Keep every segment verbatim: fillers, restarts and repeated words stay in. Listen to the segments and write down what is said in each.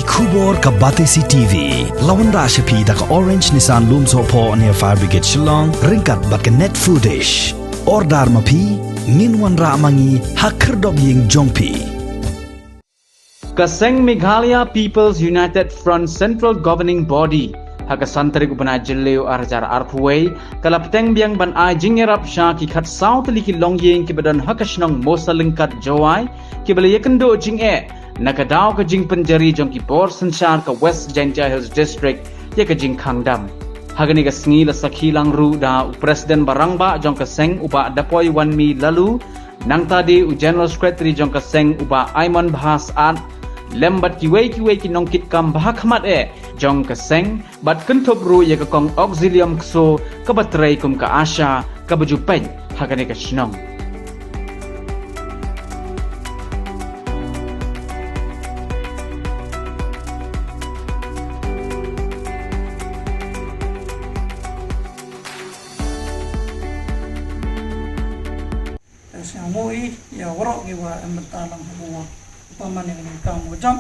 Khubor ka Batesi T V la wanrah sha phi da ka Orange Nissan Lumsohphoh near Fire Brigade Shillong ryngkat bad ka Net Foodish. Order ma phi, ngin wanrah ma ngi ha khyrdop ïing jong phi. Ka seng Meghalaya People's United Front Central Governing Body ha ka san tarik u bnai Jylliew ar hajar arphew wei ka la bteng biang ban ai jingïarap sha ki khatsaw tylli ki longïing kiba don ha ka shnong Mosalyngkat Jowai kiba la ïakynduh jingeh na ka daw ka jingpynjari jong ki bor synshar ka West Jaintia Hills District ïa ka jingkhang dam. Ha kane ka sngi la sakhi lang ruh da u President ba rangbah jong ka seng u Bah Dapoi Wanmi Laloo, nangta de u General Secretary jong ka seng u Bah Aimon Bhas At, lem bad kiwei kiwei ki nongkitkam ba ha khmat eh jong ka seng, bad kynthup ruh ïa ka Kong Auxilium Kso kaba trei kum ka ASHA kaba ju peit ha kane ka shnong. Te sngewbha ïa waroh ki wa em bynta lang ha ka wa. Upa man ïa kane ka kam wa jam.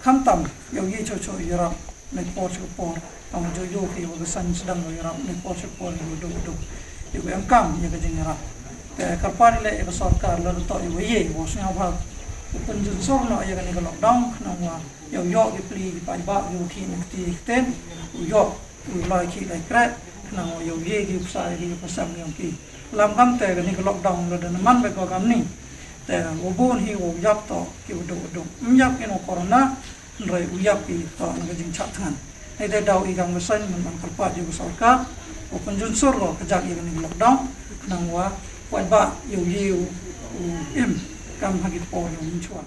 Khamtam ïa u ïe choh choh ïarap na ka por sha ka por. Tang ju ïoh ki wa ka san sdang wa ïarap na ka por sha ka por ïa u duk duk. Ïa u em kam ïa ka jingïarap. Te kyrpad ïa leh ïa ka sorkar la da toh ïa wa ïe wa sngewbha u pynjynsur noh ïa kane ka lockdown khnang wa ïa u ïoh ki pli ki paidbah ki wa ki na kti ktien u ïoh u lai ki lai kreh khnang wa ïa u ïe ki u psa ïa ki u psa ïa ki. Lam kam te kane ka lockdown la da na man ba ko kam ni. Te wa bun hi wa u ïap to ki wa duk wa duk. Ym ïap ki na corona, hynrei u ïap ki to na ka jingchah thngan. Hei te daw i kam ka saiñ man man kyrpad ïa u sorkar wa pynjynsur ko ka jak ïa kane ka lockdown khnang wa paidbah ïa u ïe u im kam ha ki por ïa u mynshuwa.